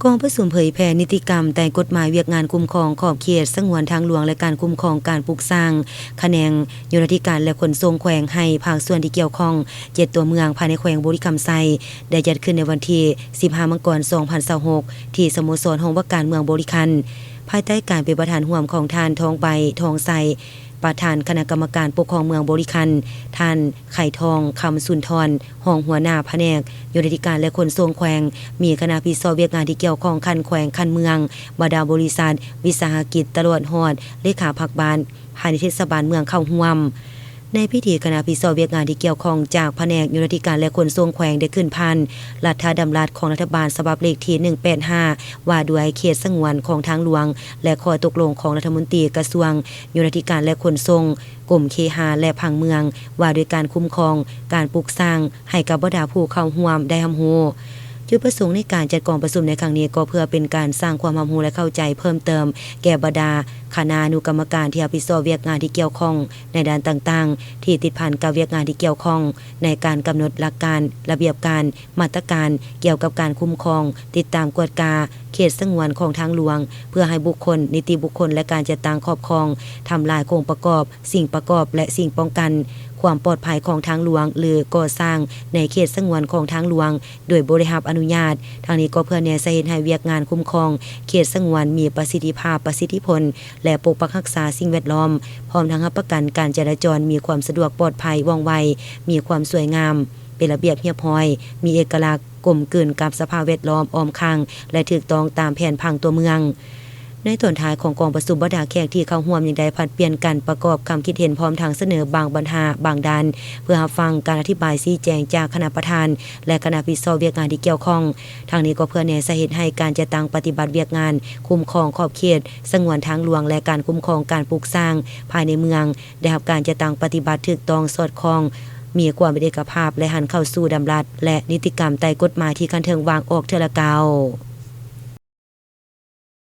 ກອງປະຊຸມເຜີຍແຜ່ນິຕິກຳໃຕ້ກົດໝາຍວຽກງານຄຸ້ມຄອງຂອບເຂດສະຫງວນທາງຫຼວງ ແລະ ການຄຸ້ມຄອງການປຸກສ້າງ ຂະແໜງໂຍທາທິການ ແລະ ຂົນສົ່ງແຂວງ ໃຫ້ພາກສ່ວນທີ່ກ່ຽວຂ້ອງເຈັດຕົວເມືອງພາຍໃນແຂວງບໍລິຄຳໄຊ ໄດ້ຈັດຂຶ້ນໃນວັນທີສິບຫ້າ ມັງກອນ ສອງພັນຊາວຫົກ ທີ່ສະໂມສອນຫ້ອງວ່າການເມືອງບໍລິຄັນ ພາຍໃຕ້ການເປັນປະທານຮ່ວມຂອງທ່ານ ທອງໃບ ທອງໄຊ ປະທານຄະນະກຳມະການປົກຄອງເມືອງບໍລິຄັນ, ທ່ານ ໄຂທອງ ຄຳສຸນທອນ ຮອງຫົວໜ້າພະແນກໂຍທາທິການ ແລະ ຂົນສົ່ງແຂວງ, ມີຄະນະຜິດຊອບວຽກງານທີ່ກ່ຽວຂ້ອງຂັ້ນແຂວງ, ຂັ້ນເມືອງ, ບັນດາບໍລິສັດ, ວິສາຫະກິດ, ຕະຫຼອດຮອດເລຂາພັກບ້ານພາຍໃນເທດສະບານເມືອງເຂົ້າຮ່ວມ. ໃນພິທີ, ຄະນະຜິດຊອບວຽກງານທີ່ກ່ຽວຂ້ອງຈາກພະແນກໂຍທາທິການ ແລະ ຂົນສົ່ງແຂວງ ໄດ້ຂຶ້ນຜ່ານລັດຖະດຳລັດຂອງລັດຖະບານ ສະບັບເລກທີໜຶ່ງແປດຫ້າ ວ່າດ້ວຍເຂດສະຫງວນຂອງທາງຫຼວງ ແລະ ຂໍ້ຕົກລົງຂອງລັດຖະມົນຕີກະຊວງໂຍທາທິການ ແລະ ຂົນສົ່ງ, ກົມເຄຫະ ແລະ ຜັງເມືອງ ວ່າດ້ວຍການຄຸ້ມຄອງການປຸກສ້າງ ໃຫ້ກັບບັນດາຜູ້ເຂົ້າຮ່ວມໄດ້ຮັບຮູ້. ຈຸດປະສົງໃນການຈັດກອງປະຊຸມໃນຄັ້ງນີ້ ກໍເພື່ອເປັນການສ້າງຄວາມຮັບຮູ້ ແລະ ເຂົ້າໃຈເພີ່ມເຕີມແກ່ບັນດາຄະນາອະນຸກຳມະການທີ່ຮັບຜິດຊອບວຽກງານທີ່ກ່ຽວຂ້ອງໃນດ້ານຕ່າງໆ ທີ່ຕິດພັນກັບວຽກງານທີ່ກ່ຽວຂ້ອງໃນການກຳນົດຫຼັກການ, ລະບຽບການ, ມາດຕະການກ່ຽວກັບການຄຸ້ມຄອງ, ຕິດຕາມ, ກວດກາເຂດສະຫງວນຂອງທາງຫຼວງ ເພື່ອໃຫ້ບຸກຄົນ, ນິຕິບຸກຄົນ ແລະ ການຈັດຕັ້ງຄອບຄອງ ທຳລາຍໂຄງປະກອບ, ສິ່ງປະກອບ ແລະ ສິ່ງປ້ອງກັນຄວາມປອດໄພຂອງທາງຫຼວງ ຫຼື ກໍ່ສ້າງໃນເຂດສະຫງວນຂອງທາງຫຼວງ ໂດຍບໍ່ໄດ້ຮັບອະນຸຍາດ. ທັງນີ້ກໍເພື່ອແນໃສ່ເຮັດໃຫ້ວຽກງານຄຸ້ມຄອງເຂດສະຫງວນມີປະສິດທິພາບ, ປະສິດທິຜົນ ແລະ ປົກປັກຮັກສາສິ່ງແວດລ້ອມ, ພ້ອມທັງຮັບປະກັນການຈະລາຈອນມີຄວາມສະດວກ, ປອດໄພ, ວ່ອງໄວ, ມີຄວາມສວຍງາມ, ເປັນລະບຽບຮຽບຮ້ອຍ, ມີເອກະລັກ, ກົມກືນກັບສະພາບແວດລ້ອມອ້ອມຂ້າງ ແລະ ຖືກຕ້ອງຕາມແຜນຜັງຕົວເມືອງ. ໃນຕອນທ້າຍຂອງກອງປະຊຸມ, ບັນດາແຂກທີ່ເຂົ້າຮ່ວມຍັງໄດ້ຜັດປ່ຽນກັນປະກອບຄຳຄິດເຫັນ ພ້ອມທັງສະເໜີບາງບັນຫາ, ບາງດ້ານ ເພື່ອຮັບຟັງການອະທິບາຍຊີ້ແຈງຈາກຄະນະປະທານ ແລະ ຄະນະຜິດຊອບວຽກງານທີ່ກ່ຽວຂ້ອງ. ທັງນີ້ກໍເພື່ອແນໃສ່ເຮັດໃຫ້ການຈັດຕັ້ງປະຕິບັດວຽກງານຄຸ້ມຄອງຂອບເຂດສະຫງວນທາງຫຼວງ ແລະ ການຄຸ້ມຄອງການປຸກສ້າງພາຍໃນເມືອງ ໄດ້ຮັບການຈັດຕັ້ງປະຕິບັດຖືກຕ້ອງ, ສອດຄ່ອງ, ມີຄວາມເປັນເອກະພາບ ແລະ ຫັນເຂົ້າສູ່ດຳລັດ ແລະ ນິຕິກຳໃຕ້ກົດໝາຍທີ່ຂັ້ນເທິງວາງອອກເທື່ອລະກ້າວ.